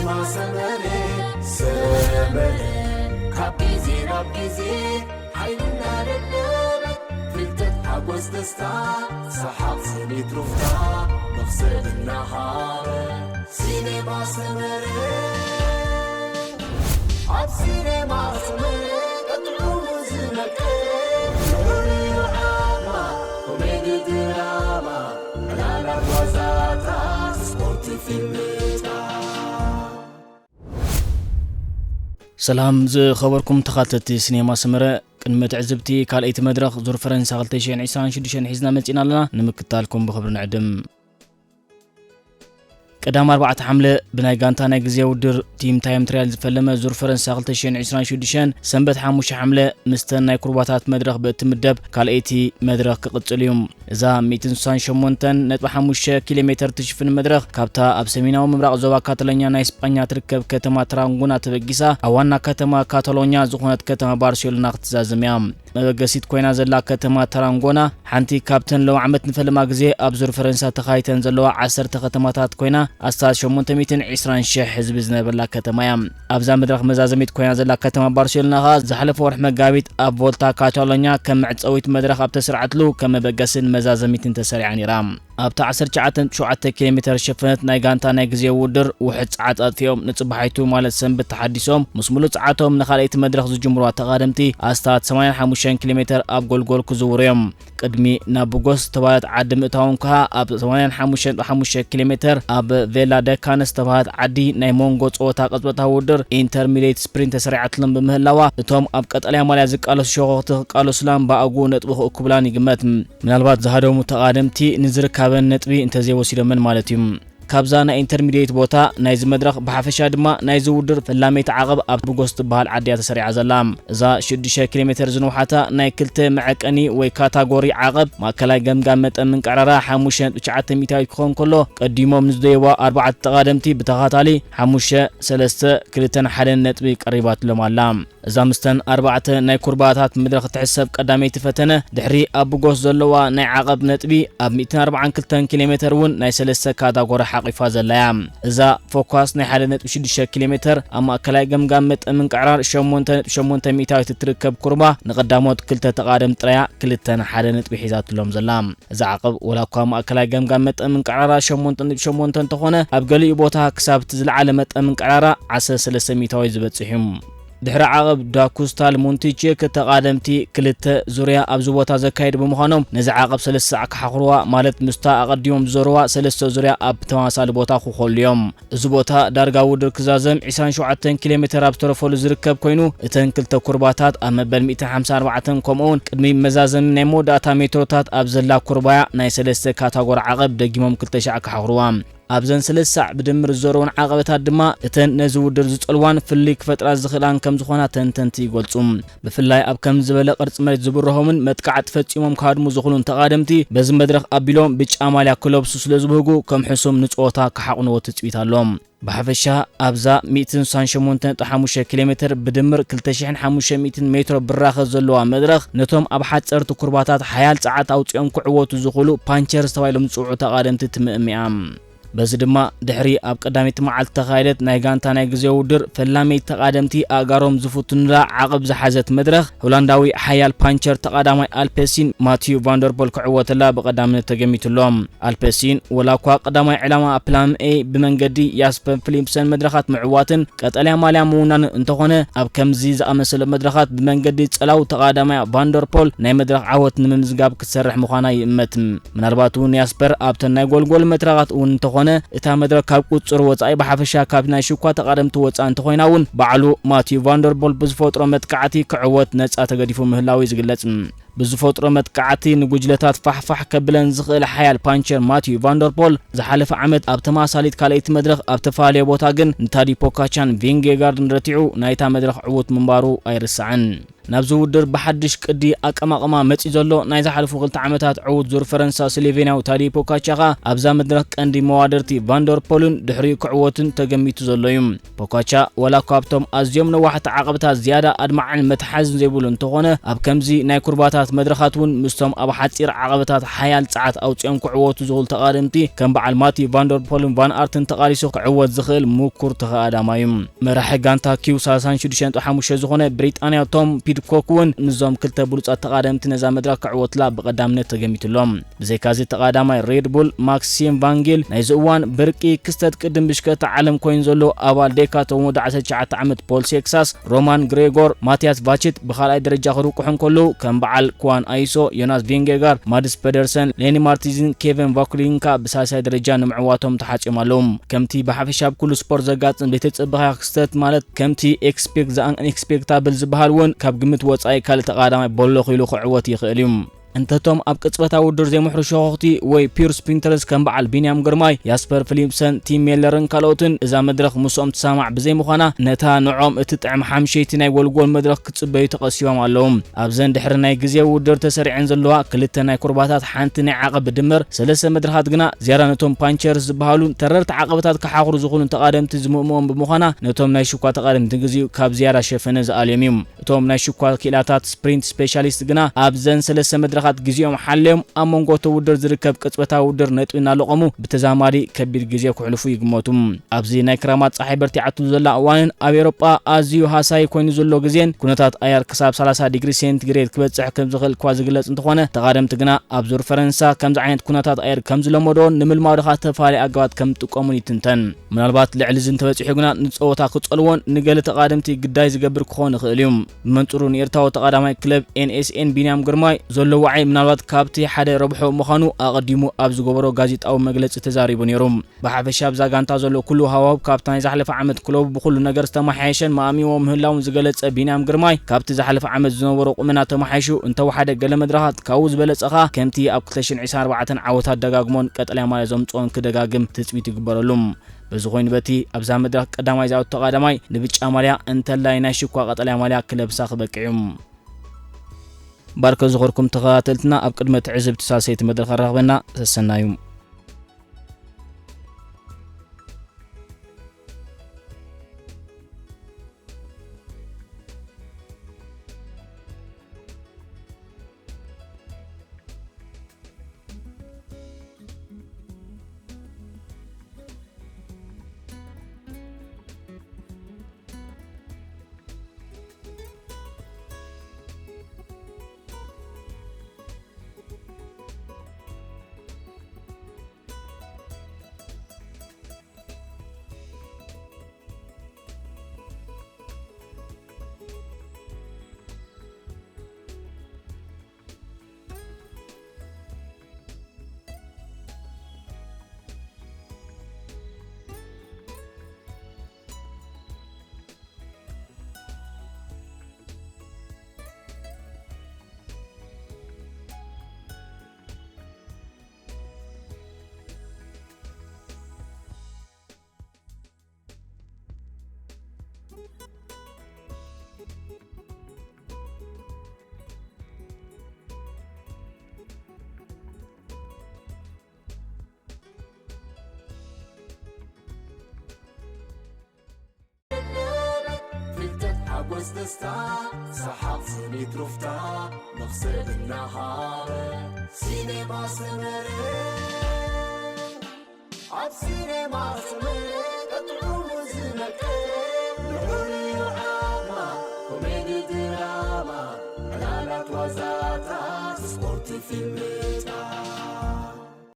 ማሰመረ ሰመረ ካብ ግዜ ናብ ግዜ ሓይልና ደደበ ፍልጠት ሓጎስ ደስታ ሰሓቕ ስኒት ሩፍታ መኽሰብ እናሃበ ሲኔማ ሰመረ ኣብ ሲኔማ ሰመረ ቀጥዑ ዝመቀ ንዑ ዓማ ኮሜዲ ድራማ ዕላላት ዋዛታት ስፖርት ፊልምታት ሰላም ዝኸበርኩም ተኻተልቲ ሲኔማ ሰመረ፣ ቅድሚ ትዕዝብቲ ካልኣይቲ መድረኽ ዙር ፈረንሳ ክልተ ሽሕን ዕስራን ሽዱሽተን ሒዝና መጺና ኣለና። ንምክታልኩም ብኽብሪ ንዕድም። ቀዳም ኣርባዕተ ሓምለ ብናይ ጋንታ ናይ ግዜ ውድድር ቲም ታይም ትራያል ዝፈለመ ዙር ፈረንሳ ክልተ ሽሕን ዕስራን ሽዱሽተን ሰንበት ሓሙሽተ ሓምለ ምስተን ናይ ኩርባታት መድረኽ ብእትምደብ ካልኣይቲ መድረኽ ክቕጽል እዩ። እዛ ሚእትን ስሳን ሸሞንተን ነጥቢ ሓሙሽተ ኪሎ ሜተር ትሽፍን መድረኽ ካብታ ኣብ ሰሜናዊ ምብራቕ ዞባ ካታሎኛ ናይ ስጳኛ ትርከብ ከተማ ተራንጎና ተበጊሳ ኣብ ዋና ከተማ ካታሎኛ ዝኾነት ከተማ ባርሴሎና ክትዛዘም እያ። መበገሲት ኮይና ዘላ ከተማ ተራንጎና ሓንቲ ካብተን ሎም ዓመት ንፈለማ ግዜ ኣብ ዙር ፈረንሳ ተኻይተን ዘለዋ ዓሰርተ ከተማታት ኮይና ኣስታት ሸሞንተ ሚእትን ዕስራን ሽሕ ህዝቢ ዝነበርላ ከተማ እያ። ኣብዛ መድረኽ መዛዘሚት ኮይና ዘላ ከተማ ባርሴሎና ኸኣ ዝሓለፈ ወርሒ መጋቢት ኣብ ቮልታ ካታሎኛ ከም መዕጸዊት መድረኽ ኣብ ተሰርዓትሉ ከም መበገስን መዛዘሚትን ተሰሪዓ ነይራ። ኣብታ ዓሰርተ ትሽዓተ ነጥቢ ሸውዓተ ኪሎ ሜተር ዝሸፈነት ናይ ጋንታ ናይ ግዜ ውድድር ውሑድ ጸዓት ኣጥፊኦም ንጽባሒቱ ማለት ሰንበት ተሓዲሶም ምስ ሙሉእ ጸዓቶም ንኻልኣይቲ መድረኽ ዝጅምሩዋ ተቓደምቲ ኣስታት ሰማንያን ሓሙሽተን ኪሎ ሜተር ኣብ ጎልጎል ክዝውሩ እዮም። ቅድሚ ናብ ብጎስ ዝተባህለት ዓዲ ምእታዎም ከኣ ኣብ ሰማንያን ሓሙሽተን ነጥቢ ሓሙሽተ ኪሎ ሜተር ኣብ ቬላ ደካነስ ዝተባህለት ዓዲ ናይ መንጎ ጸወታ ቅጽበታዊ ውድድር ኢንተርሚዲየት ስፕሪንት ተሰሪዓትሎም ብምህላዋ እቶም ኣብ ቀጠልያ ማልያ ዝቃለሱ ሸኾኽቲ ክቃለሱላን ብኣግኡ ነጥቢ ክእክቡላን ይግመት። ምናልባት ዝሃደሙ ተቓደምቲ ንዝርካበን ነጥቢ እንተዘይወሲዶመን ማለት እዩ። ካብዛ ናይ ኢንተርሚዲየት ቦታ ናይዚ መድረኽ ብሓፈሻ ድማ ናይዚ ውድድር ፈላመይቲ ዓቐብ ኣብ ብጎስ ትበሃል ዓዲ እያ ተሰሪዓ ዘላ። እዛ ሽዱሽተ ኪሎ ሜተር ዝንውሓታ ናይ ክልተ መዐቀኒ ወይ ካታጎሪ ዓቐብ ማእከላይ ገምጋም መጠን ምንቅዕራራ ሓሙሽተ ነጥቢ ትሽዓተ ሚእታዊት ክኾን ከሎ ቀዲሞም ንዝደየዋ ኣርባዕተ ተቓደምቲ ብተኻታሊ ሓሙሽተ፣ ሰለስተ፣ ክልተን ሓደን ነጥቢ ቀሪባትሎም ኣላ። እዛ ምስተን ኣርባዕተ ናይ ኩርባታት መድረኽ እትሕሰብ ቀዳመይቲ ፈተነ፣ ድሕሪ ኣብ ብጎስ ዘለዋ ናይ ዓቐብ ነጥቢ ኣብ ሚእትን ኣርባዓን ክልተን ኪሎ ሜተር እውን ናይ ሰለስተ ካታጎሪ ሓቒፋ ዘላ እያ። እዛ ፎኳስ ናይ ሓደ ነጥቢ ሽዱሽተ ኪሎ ሜተር ኣብ ማእከላይ ገምጋም መጠን ምንቅዕራር ሸሞንተ ነጥቢ ሸሞንተ ሚእታዊት እትርከብ ኩርባ፣ ንቐዳሞት ክልተ ተቓደም ጥራያ ክልተን ሓደ ነጥቢ ሒዛትሎም ዘላ። እዛ ዓቐብ ወላ እኳ ማእከላይ ገምጋም መጠን ምንቅዕራራ ሸሞንተ ነጥቢ ሸሞንተ እንተኾነ፣ ኣብ ገሊኡ ቦታ ክሳብ እቲ ዝለዓለ መጠን ምንቅዕራራ ዓሰርተ ሰለስተ ሚእታዊ ዝበጽሕ እዩ። ድሕሪ ዓቐብ ዳኩስታል ሞንቲቼክ ተቓደምቲ ክልተ ዙርያ ኣብዚ ቦታ ዘካየዱ ብምዃኖም፣ ነዚ ዓቐብ ሰለስተ ሳዕ ክሓኽርዋ፣ ማለት ምስታ ኣቐዲሞም ዝዞርዋ ሰለስተ ዙርያ ኣብ ተመሳሳሊ ቦታ ክኾሉ እዮም። እዚ ቦታ ዳርጋ ውድድር ክዛዘም ዕስራን ሸውዓተን ኪሎ ሜተር ኣብ ዝተረፈሉ ዝርከብ ኮይኑ፣ እተን ክልተ ኩርባታት ኣብ መበል ሚእትን ሓምሳን ኣርባዕተን ከምኡውን ቅድሚ መዛዘሚ ናይ መወዳእታ ሜትሮታት ኣብ ዘላ ኩርባያ ናይ ሰለስተ ካታጎሪ ዓቐብ ደጊሞም ክልተ ሻዕ ክሓኽርዋ። ኣብዘን ሰለስተ ሳዕ ብድምር ዝዞረወን ዓቐበታት ድማ እተን ነዚ ውድድር ዝጸልዋን ፍልልይ ክፈጥራ ዝኽእላን ከም ዝኾና ተንተንቲ ይገልጹ። ብፍላይ ኣብ ከም ዝበለ ቅርጺ መሬት ዝብርሆምን መጥቃዕቲ ፈጺሞም ክሃድሙ ዝኽእሉን ተቓደምቲ በዚ መድረኽ ኣቢሎም ብጫ ማልያ ክለብሱ ስለ ዝብህጉ ከም ሕሱም ንጸወታ ክሓቕንዎ ትጽቢት ኣሎ። ብሓፈሻ ኣብዛ ሚእትን ስሳን ሸሞንተን ነጥቢ ሓሙሽተ ኪሎ ሜተር ብድምር ክልተ ሽሕን ሓሙሽተ ሚእትን ሜትሮ ብራኸ ዘለዋ መድረኽ ነቶም ኣብ ሓጸርቲ ኩርባታት ሓያል ጸዓት ኣውጺኦም ክዕወቱ ዝኽእሉ ፓንቸርስ ተባሂሎም ዝጽውዑ ተቓደምቲ ትምእም እያ። በዚ ድማ ድሕሪ ኣብ ቀዳመይቲ መዓልቲ ተኻየደት ናይ ጋንታ ናይ ግዜ ውድድር ፈላመይቲ ተቓደምቲ ኣእጋሮም ዝፍትኑላ ዓቐብ ዝሓዘት መድረኽ ሆላንዳዊ ሓያል ፓንቸር ተቓዳማይ ኣልፔሲን ማቲዩ ቫንደርፖል ክዕወተላ ብቐዳምነት ተገሚቱሎም። ኣልፔሲን ወላ እኳ ቀዳማይ ዕላማ ፕላን ኤ ብመንገዲ ያስፐር ፊሊፕሰን መድረኻት ምዕዋትን ቀጠልያ ማልያ ምውናን እንተኾነ፣ ኣብ ከምዚ ዝኣመሰለ መድረኻት ብመንገዲ ጸላው ተቓዳማያ ቫንደርፖል ናይ መድረኽ ዓወት ንምምዝጋብ ክትሰርሕ ምዃና ይእመት። ምናልባት እውን ያስፐር ኣብተን ናይ ጎልጎል መድረኻት እውን እንተኾነ፣ እታ መድረኽ ካብ ቁጽር ወጻኢ ብሓፈሻ ካብ ናይ ሽኳ ተቓደምቲ ወጻኢ እንተኾይና እውን፣ ባዕሉ ማቲዩ ቫንደርፖል ብዝፈጥሮ መጥቃዕቲ ክዕወት ነጻ ተገዲፉ ምህላው እዩ ዝግለጽ። ብዝፈጥሮ መጥቃዕቲ ንጉጅለታት ፋሕፋሕ ከብለን ዝኽእል ሓያል ፓንቸር ማቲዩ ቫንደርፖል፣ ዝሓለፈ ዓመት ኣብ ተማሳሊት ካልኣይቲ መድረኽ ኣብ ተፈላለየ ቦታ ግን ንታዲ ፖካቻን ቪንጌጋርድን ረቲዑ ናይታ መድረኽ ዕዉት ምንባሩ ኣይርሳዕን። ናብዚ ውድድር ብሓድሽ ቅዲ ኣቀማቕማ መጺ ዘሎ ናይ ዝሓለፉ ክልተ ዓመታት ዕዉት ዙር ፈረንሳ ስሎቬንያዊ ታዲ ፖካቻ ከኣ ኣብዛ መድረኽ ቀንዲ መዋደርቲ ቫንደርፖልን ድሕሪኡ ክዕወትን ተገሚቱ ዘሎ እዩ። ፖካቻ ዋላ እኳ ኣብቶም ኣዝዮም ነዋሕቲ ዓቐብታት ዝያዳ ኣድማዕን መትሓዝን ዘይብሉ እንተኾነ፣ ኣብ ከምዚ ናይ ኩርባታት መድረኻት እውን ምስቶም ኣብ ሓጺር ዓቐብታት ሓያል ጸዓት ኣውጺኦም ክዕወቱ ዝኽእሉ ተቓደምቲ ከም በዓል ማቲ ቫንደርፖልን ቫን ኣርትን ተቓሊሱ ክዕወት ዝኽእል ምኩር ተቐዳዳማይ እዩ። መራሒ ጋንታ ኪው ሰላሳ ሽዱሽተ ነጥቢ ሓሙሽተ ዝኾነ ብሪጣንያ ቶም ፒድኮክ እውን ምስዞም ክልተ ብሉጻት ተቓደምቲ ነዛ መድረኽ ክዕወትላ ብቐዳምነት ተገሚቱ ኣሎ። ብዘይካዚ ተቓዳማይ ሬድ ቡል ማክሲም ቫንጌል ናይዚ እዋን ብርቂ ክስተት ቅድም ብሽከታ ዓለም ኮይኑ ዘሎ ኣባል ዴካቶን ወዲ ዓሰርተ ትሽዓተ ዓመት ፖል ሴክሳስ፣ ሮማን ግሬጎር፣ ማቲያስ ቫችት ብኻልኣይ ደረጃ ክርቁሑ እንከለዉ ከም በዓል ክዋን ኣይሶ፣ ዮናስ ቪንጌጋር፣ ማድስ ፐደርሰን፣ ሌኒ ማርቲዝን ኬቨን ቫኩሊንካ ብሳልሳይ ደረጃ ንምዕዋቶም ተሓጺኦም ኣለዉ። ከምቲ ብሓፈሻ ኣብ ኩሉ ስፖርት ዘጋጥም ዘይተጸበኻ ክስተት ማለት ከምቲ ኤክስፔክት ዘ ኣንኤክስፔክታብል ዝበሃል እውን ካብ ግምት ወጻኢ ካልእ ተቓዳማይ በሎ ኺሉ ክዕወት ይኽእል እዩ። እንተቶም ኣብ ቅጽበታዊ ውድድር ዘይምሕሩ ሸኾኽቲ ወይ ፒውር ስፕሪንተርስ ከም በዓል ቢንያም ግርማይ፣ ያስፐር ፊሊፕሰን፣ ቲም ሜለርን ካልኦትን እዛ መድረኽ ምስኦም ትሰማማዕ ብዘይምዃና ነታ ንዖም እትጥዕም ሓምሸይቲ ናይ ጎልጎል መድረኽ ክጽበዩ ተቐሲቦም ኣለዉ። ኣብዘን ድሕሪ ናይ ግዜ ውድድር ተሰሪዐን ዘለዋ ክልተ ናይ ኩርባታት ሓንቲ ናይ ዓቐብ ብድምር ሰለስተ መድረኻት ግና ዝያዳ ነቶም ፓንቸርስ ዝበሃሉ ተረርቲ ዓቐብታት ክሓኽሩ ዝኽእሉ ተቓደምቲ ዝምእምኦም ብምዃና ነቶም ናይ ሽኳ ተቓደምቲ ግዜኡ ካብ ዝያዳ ሸፈነ ዝኣልዮም እዩ። እቶም ናይ ሽኳ ክኢላታት ስፕሪንት ስፔሻሊስት ግና ኣብዘን ሰለስተ መድረኻት ግዜኦም ሓልዮም ኣብ መንጎ እቲ ውድድር ዝርከብ ቅጽበታዊ ውድድር ነጥቢ እናለቐሙ ብተዛማዲ ከቢድ ግዜ ክሕልፉ ይግመቱ። ኣብዚ ናይ ክራማት ጸሓይ በርቲዓትሉ ዘላ እዋንን ኣብ ኤውሮጳ ኣዝዩ ሃሳዪ ኮይኑ ዘሎ ግዜን ኩነታት ኣየር ክሳብ ሰላሳ ዲግሪ ሴንቲግሬድ ክበጽሕ ከም ዝኽእል እኳ ዝግለጽ እንተኾነ፣ ተቓደምቲ ግና ኣብ ዙር ፈረንሳ ከምዚ ዓይነት ኩነታት ኣየር ከም ዝለመዶን ንምልማዱ ኸኣ ተፈላለየ ኣገባት ከም ዝጥቀሙን ይትንተን። ምናልባት ልዕሊ እዚ እንተበጺሑ ግና ንጸወታ ክጸልዎን ንገለ ተቓደምቲ ግዳይ ዝገብር ክኾን ይኽእል እዩ። ብመንጽሩ ንኤርትራዊ ተቓዳማይ ክለብ ኤንኤስኤን ቢንያም ግርማይ ዘሎ ዋዒ ምናልባት ካብቲ ሓደ ረብሖ ምዃኑ ኣቐዲሙ ኣብ ዝገበሮ ጋዜጣዊ መግለጺ ተዛሪቡ ነይሩ። ብሓፈሻ ኣብዛ ጋንታ ዘሎ ኩሉ ሃዋህው ካብቲ ናይ ዝሓለፈ ዓመት ክለቡ ብኹሉ ነገር ዝተመሓየሸን ማእሚዎ ምህላውን ዝገለጸ ቢንያም ግርማይ፣ ካብቲ ዝሓለፈ ዓመት ዝነበሮ ቁመና ተመሓይሹ እንተወሓደ ገለ መድረኻት ካብኡ ዝበለጸ ኸኣ ከምቲ ኣብ ክልተ ሽሕን ዕስራን ኣርባዕተን ዓወታት ደጋግሞን ቀጠልያ ማልያ ዘምጽኦን ክደጋግም ትጽቢት ይግበረሉ። በዚ ኮይኑ በቲ ኣብዛ መድረኽ ቀዳማይ ዝኣቱ ተቓዳማይ ንብጫ ማልያ እንተላይ ናይ ሽኳ ቀጠልያ ማልያ ክለብሳ ክበቅዕ እዩ። ባርከ ዝኾርኩም ተኸታተልትና ኣብ ቅድመ ትዕዝብቲ ሳልሰይቲ መድረኽ ኣራኽበና ሰሰናዩ። ፍልጠት፣ ሓጎስ፣ ደስታ፣ ሰሓቕ፣ ስኒት፣ ሩፍታ፣ መኽሰብ እናሃበ፣ ሲኔማ ሰመረ። ኣብ ሲኔማ ሰመረ